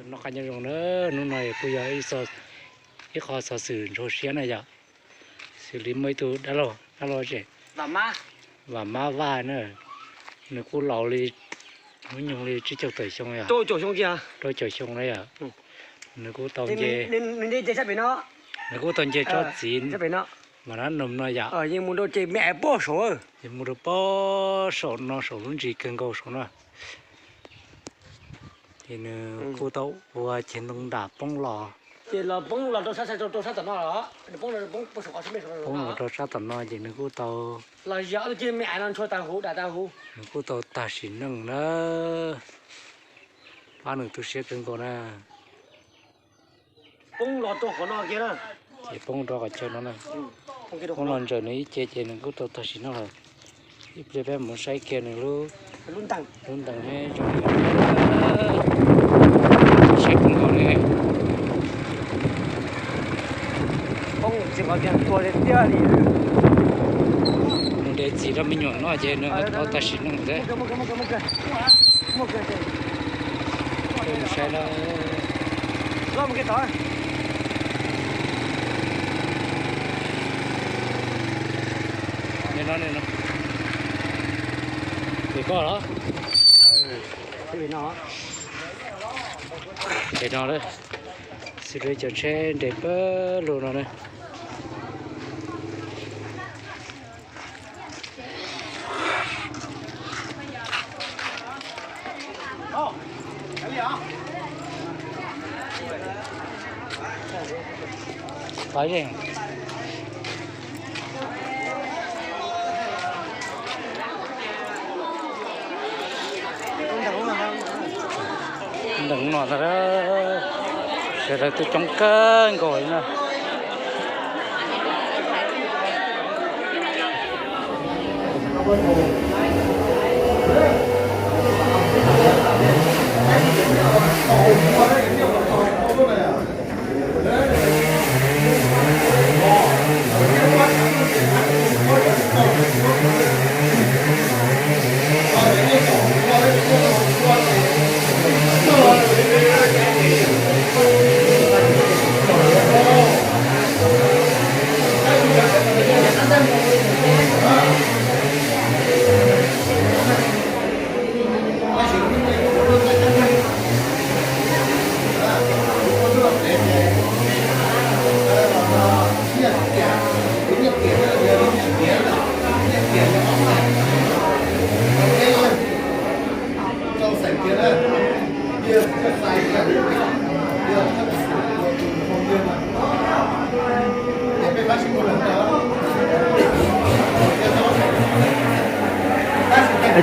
Noj qab nyob zoo na, hnub no kuj yog ib qho xov xwm ntsuag siab na yom. Xws li muaj ib tug dab laug, dab laug tsev, Vam Mab Vaj na, nws kuj laus li, hnub nyoog li tsib caug tawm xyoo yom, rau caum xyoo na yom. Nws kuj tau nce, nws kuj tau nce tsob txiv mas nab noos no yom, mus rau pob saum no, saum lub ntsis kawg nkaus saum no. Ces nws kuj tau ua ceg ntoo nram poob los, poob los rau sab tom no, ces nws kuj tau, nws kuj tau tag sim neej na. Pab nws tu siab kawg nkaus na. Ces poob rau qhov chaw no na, poob los ntsaws nws ib ce ces nws kuj tau tag sim neej lawm. Ib pliag peb mus saib kiag nws lub ntees zoo li, saib poob nkaus li. Nws de txiv rau me nyuam noj ces nws tau tag sim neej thiab. Saib na. Pem koj los? Pem no, xws li cov tsheb nres pawg lug no na. Ntees no tas, sawv daws tuaj coob kawg nkaus li na.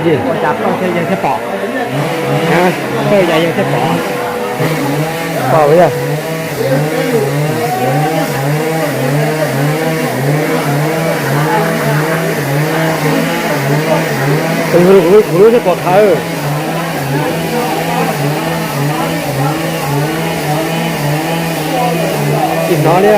Ua cas koj thiaj yeej thiab pom? Koj ua cas yeej thiab pom? Pom yog. Kuv lub thiab pom thawv. Tsis hnov li.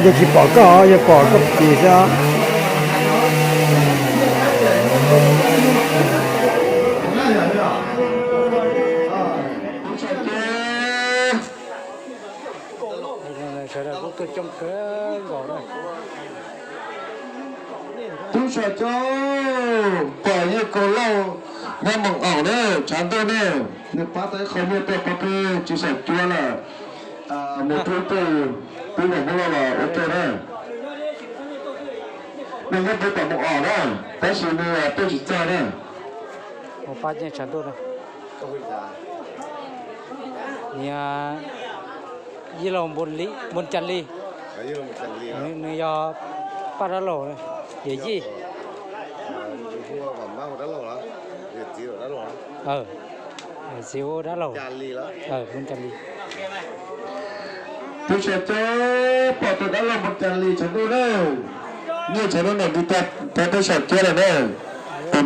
Yog tsis pom koj, yog pom koj txiv xwb. Sawv daws kuj tuaj coob kawg nkaus na. Tub Sam Coob pom Yeej Kaus Lauj nyob Moos Aum na, tshav ntuj ne, nws pab tau ib qho nyiaj tuaj pab peb Tswv Sam Cuab lawm, mus rub ib tug tub npawg Hmoob Lauj los ua teb na. Nws nyob pem tom Moos Aum na, tab sis nws tuaj tsis txog na. Mus pab Yeej tshav ntuj na. Niag Yij Laug Npun Cas Lis, nws yog Paj dab laug, yawm yij. Txiv hu dab laug, Npun Cas Lis. Tub Sam Coob pom tus dab laug Npun Cas Lis tshav ntuj na. Nyiaj tshav ntuj nws mus tau peb Sam Cuab lawm na.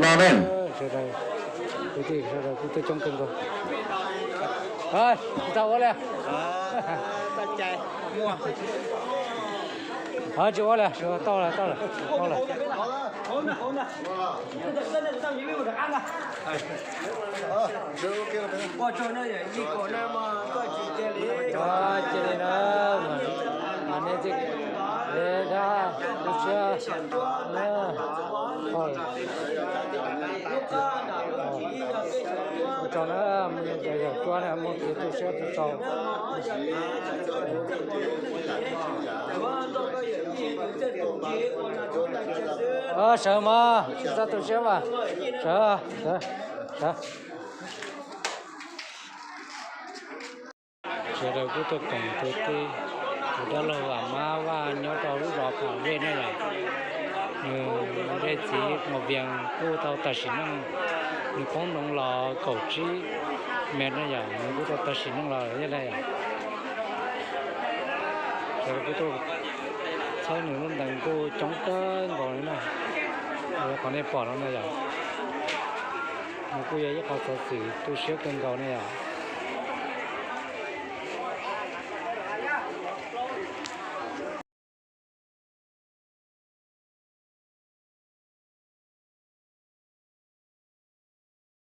no ne. Sawv daws, kwv tij sawv daws kuj tuaj coob kawg nkaus. Tsis tau ua li. Tsis ua li, tau lawm, tau lawm, tau lawm. Cia li na, nej tij, dab, tu siab, tso na, yawm cuab na, muaj kev tu siab tu tsaug. Sawv mas, tsis txhob tu siab mas, sawv, sawv, sawv. Sawv daws kuj tuaj koom tus tij, tus dab laug Vam Mab Vaj nyob rau lub zos Pham Vej na yom. Nws dej txiv Nqos Vias kuj tau tag sim neej, nws poob ntoo los kaum tsib mev na yom, nws kuj tau tag sim neej los thiab na yom. Sawv daws kuj tuaj txhawb nws lub ntees kuj coob kawg nkaus li na. Qhov nej pom no na yom, nws kuj yog ib qho xov xwm tu siab kawg nkaus na yom.